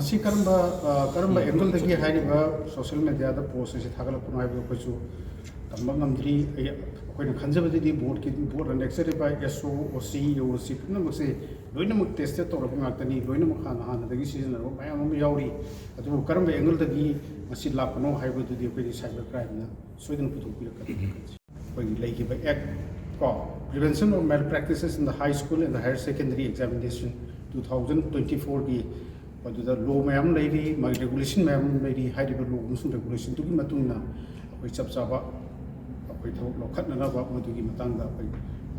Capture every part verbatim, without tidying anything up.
ꯃꯁꯤ ꯀꯔꯝꯕ ꯑ, ꯀꯔꯝꯕ ꯑꯦꯡꯒꯜꯗꯒꯤ ꯍꯥꯏꯔꯤꯕ ꯁꯣꯁꯤꯌꯦꯜ ꯃꯦꯗꯤꯌꯥꯗ ꯄꯣꯁ ꯑꯁꯤ ꯊꯥꯒꯠꯂꯛꯄꯅꯣ ꯍꯥꯏꯕꯗꯨ ꯑꯩꯈꯣꯏꯁꯨ ꯇꯝꯕ ꯉꯝꯗ꯭ꯔꯤ꯫ ꯑꯩ, ꯑꯩꯈꯣꯏꯅ ꯈꯟꯖꯕꯗꯗꯤ ꯕꯣꯔꯗꯀꯤ, ꯕꯣꯔꯗꯅ ꯅꯦꯛꯆꯔꯤꯕ ꯑꯦꯁ ꯑꯣ, ꯑꯣ ꯁꯤ, ꯑꯣ ꯁꯤ ꯄꯨꯝꯅꯃꯛꯁꯦ ꯂꯣꯏꯅꯃꯛ ꯇꯦꯁꯇꯦꯠ ꯇꯧꯔꯕ ꯉꯥꯛꯇꯅꯤ, ꯂꯣꯏꯅꯃꯛ ꯍꯥꯟꯅ ꯍꯥꯟꯅꯗꯒꯤ ꯁꯤꯖꯤꯟꯅꯔꯕ ꯃꯌꯥꯝ ꯑꯃ ꯌꯥꯎꯔꯤ꯫ ꯑꯗꯨꯕꯨ ꯀꯔꯝꯕ ꯑꯦꯡꯒꯜꯗꯒꯤ ꯃꯁꯤ ꯂꯥꯛꯄꯅꯣ ꯍꯥꯏꯕꯗꯨꯗꯤ ꯑꯩꯈꯣꯏꯒꯤ ꯁꯥꯏꯕꯔ ꯀ꯭ꯔꯥꯏꯝꯅ ꯁꯣꯏꯗꯅ ꯄꯨꯊꯣꯛꯄꯤꯔꯛꯀꯅꯤ꯫ ꯑꯩꯈꯣꯏꯒꯤ ꯂꯩꯈꯤꯕ ꯑꯦꯛ ꯀꯣ, Prevention of Malpractices in the High School and the Higher Secondary Examination two thousand twenty fourꯒꯤ, ꯑꯗꯨꯗ ꯂꯣ ꯃꯌꯥꯝ ꯂꯩꯔꯤ, ꯃꯥꯒꯤ ꯔꯦꯒꯨꯂꯦꯁꯟ ꯃꯌꯥꯝ ꯂꯩꯔꯤ꯫ ꯍꯥꯏꯔꯤꯕ ꯂꯣ ꯑꯃꯁꯨꯡ ꯔꯦꯒꯨꯂꯦꯁꯟꯗꯨꯒꯤ ꯃꯇꯨꯡ ꯏꯟꯅ ꯑꯩꯈꯣꯏ ꯆꯞ ꯆꯥꯕ ꯑꯩꯈꯣꯏ ꯊꯕꯛ ꯂꯧꯈꯠꯅꯅꯕ ꯃꯗꯨꯒꯤ ꯃꯇꯥꯡꯗ ꯑꯩꯈꯣꯏ,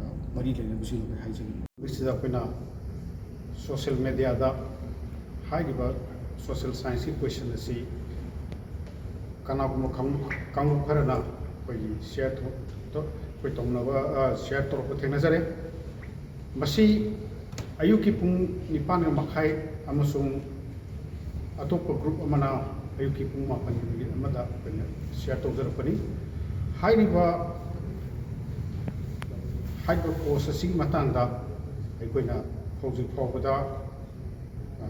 ꯑ, ꯃꯔꯤ ꯂꯩꯅꯕꯁꯤꯡ ꯑꯩꯈꯣꯏ ꯍꯥꯏꯖꯒꯦ꯫ ꯃꯁꯤꯗ ꯑꯩꯈꯣꯏꯅ ꯁꯣꯁꯤꯌꯦꯜ ꯃꯦꯗꯤꯌꯥꯗ ꯍꯥꯏꯔꯤꯕ ꯁꯣꯁꯤꯌꯦꯜ ꯁꯥꯏꯟꯁꯀꯤ ꯀꯣꯏꯁꯟ ꯑꯁꯤ ꯀꯅꯥꯒꯨꯝꯕ ꯀꯥꯡ-, ꯀꯥꯡꯂꯨꯞ ꯈꯔꯅ ꯑꯩꯈꯣꯏꯒꯤ ꯁꯤꯌꯔ ꯇꯧ-, ꯇꯧ-, ꯑꯩꯈꯣꯏ ꯇꯧꯅꯕ, ꯑ, ꯁꯤꯌꯔ ꯇꯧꯔꯛꯄ ꯊꯦꯡꯅꯖꯔꯦ꯫ ꯃꯁꯤ ꯑꯌꯨꯛꯀꯤ ꯄꯨꯡ ꯅꯤꯄꯥꯟꯒ ꯃꯈꯥꯏ ꯑꯃꯁꯨꯡ ꯑꯇꯣꯞꯄ ꯒ꯭ꯔꯨꯞ ꯑꯃꯅ ꯑꯌꯨꯛꯀꯤ ꯄꯨꯡ ꯃꯥꯄꯟꯒꯤ ꯃꯤꯅꯤꯠ ꯑꯃꯗ ꯑꯩꯈꯣꯏꯅ ꯁꯤꯌꯔ ꯇꯧꯖꯔꯛꯄꯅꯤ꯫ ꯍꯥꯏꯔꯤꯕ, ꯍꯥꯏꯔꯤꯕ ꯄꯣꯁ ꯑꯁꯤꯒꯤ ꯃꯇꯥꯡꯗ ꯑꯩꯈꯣꯏꯅ ꯍꯧꯖꯤꯛ ꯐꯥꯎꯕꯗ, ꯑ,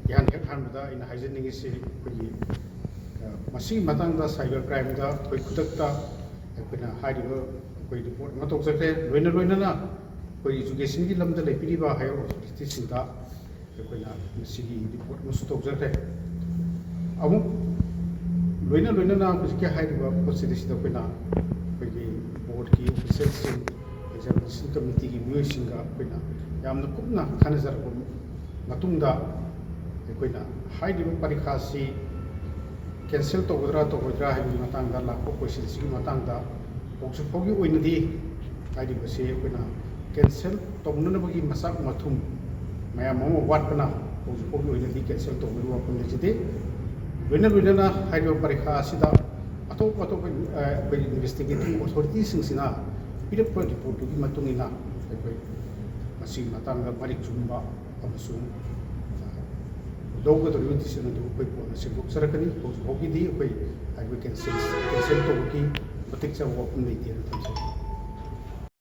ꯏꯍꯥꯟ ꯍꯦꯛ ꯍꯥꯟꯕꯗ ꯑꯩꯅ ꯍꯥꯏꯖꯅꯤꯡꯉꯤꯁꯤ ꯑꯩꯈꯣꯏꯒꯤ, ꯑ, ꯃꯁꯤꯒꯤ ꯃꯇꯥꯡꯗ ꯁꯥꯏꯕꯔ ꯀ꯭ꯔꯥꯏꯝꯗ ꯑꯩꯈꯣꯏ ꯈꯨꯗꯛꯇ ꯑꯩꯈꯣꯏꯅ ꯍꯥꯏꯔꯤꯕ ꯑꯩꯈꯣꯏ ꯔꯤꯄꯣꯔꯠ ꯑꯃ ꯇꯧꯖꯈ꯭ꯔꯦ꯫ ꯂꯣꯏꯅ ꯂꯣꯏꯅꯅ ꯑꯩꯈꯣꯏ ꯏꯖꯨꯀꯦꯁꯟꯒꯤ ꯂꯝꯗ ꯂꯩꯕꯤꯔꯤꯕ ꯍꯥꯏꯌꯔ ꯑꯣꯊꯣꯔꯤꯇꯤꯁꯤꯡꯗ ꯑꯩꯈꯣꯏꯅ ꯃꯁꯤꯒꯤ ꯔꯤꯄꯣꯔꯠ ꯑꯃꯁꯨ ꯇꯧꯖꯈ꯭ꯔꯦ꯫ ꯑꯃꯨꯛ ꯂꯣꯏꯅ ꯂꯣꯏꯅꯅ ꯍꯧꯖꯤꯛꯀꯤ ꯍꯥꯏꯔꯤꯕ ꯄꯣꯠꯁꯤꯗꯩꯁꯤꯗ ꯑꯩꯈꯣꯏꯅ ꯑꯩꯈꯣꯏꯒꯤ ꯕꯣꯔꯗꯀꯤ ꯑꯣꯐꯤꯁꯤꯌꯦꯜꯁꯤꯡ, ꯑꯦꯛꯖꯥꯃꯤꯅꯦꯁꯟ ꯀꯃꯤꯇꯤꯒꯤ ꯃꯤꯑꯣꯏꯁꯤꯡꯒ ꯑꯩꯈꯣꯏꯅ ꯌꯥꯝꯅ ꯀꯨꯞꯅ ꯈꯟꯅꯖꯔꯕ ꯃꯇꯨꯡꯗ ꯑꯩꯈꯣꯏꯅ ꯍꯥꯏꯔꯤꯕ ꯄꯔꯤꯈꯥꯁꯤ ꯀꯦꯟꯁꯦꯜ ꯇꯧꯒꯗ꯭ꯔꯥ ꯇꯧꯔꯣꯏꯗ꯭ꯔꯥ ꯍꯥꯏꯕꯒꯤ ꯃꯇꯥꯡꯗ ꯂꯥꯛꯄ ꯀꯣꯏꯁꯟꯁꯤꯒꯤ ꯃꯇꯥꯡꯗ ꯍꯧꯖꯤꯛ ꯐꯥꯎꯒꯤ ꯑꯣꯏꯅꯗꯤ ꯍꯥꯏꯔꯤꯕꯁꯤ ꯑꯩꯈꯣꯏꯅ ꯀꯦꯟꯁꯦꯜ ꯇꯧꯅꯅꯕꯒꯤ ꯃꯆꯥꯛ ꯃꯊꯨꯝ ꯃꯌꯥꯝ ꯑꯃ ꯋꯥꯠꯄꯅ ꯍꯧꯖꯤꯛ ꯐꯥꯎꯒꯤ ꯑꯣꯏꯅꯗꯤ ꯀꯦꯟꯁꯦꯜ ꯇꯧꯕꯒꯤ ꯋꯥꯐꯝ ꯂꯩꯖꯗꯦ꯫ ꯂꯣꯏꯅ ꯂꯣꯏꯅꯅ ꯍꯥꯏꯔꯤꯕ ꯄꯔꯤꯈꯥ ꯑꯁꯤꯗ ꯑꯇꯣꯞ ꯑꯇꯣꯞꯄ, ꯑ, ꯑꯩꯈꯣꯏꯒꯤ ꯏꯟꯚꯦꯁꯇꯤꯒꯦꯇꯤꯡ ꯑꯣꯊꯣꯔꯤꯇꯤꯁꯤꯡꯁꯤꯅ ꯄꯤꯔꯛꯄ ꯔꯤꯄꯣꯔꯠꯇꯨꯒꯤ ꯃꯇꯨꯡ ꯏꯟꯅ ꯑꯩꯈꯣꯏ ꯃꯁꯤꯒꯤ ꯃꯇꯥꯡꯗ ꯃꯔꯤꯛ ꯆꯨꯝꯕ ꯑꯃꯁꯨꯡ, ꯑ, ꯂꯧꯒꯗꯧꯔꯤꯕ ꯗꯤꯁꯤꯖꯟ ꯑꯗꯨ ꯑꯩꯈꯣꯏ ꯀꯣꯟꯅ ꯁꯦꯝꯗꯣꯛꯆꯔꯛꯀꯅꯤ꯫ ꯍꯧꯖꯤꯛ ꯐꯥꯎꯒꯤꯗꯤ ꯑꯩꯈꯣꯏ ꯍꯥꯏꯔꯤꯕ ꯀꯦꯟꯁꯦꯜ, ꯀꯦꯟꯁꯦꯜ ꯇꯧꯕꯒꯤ ꯃꯇꯤꯛ ꯆꯥꯕ ꯋꯥꯐꯝ ꯂꯩꯇꯦꯅ ꯊꯝꯖꯒꯦ꯫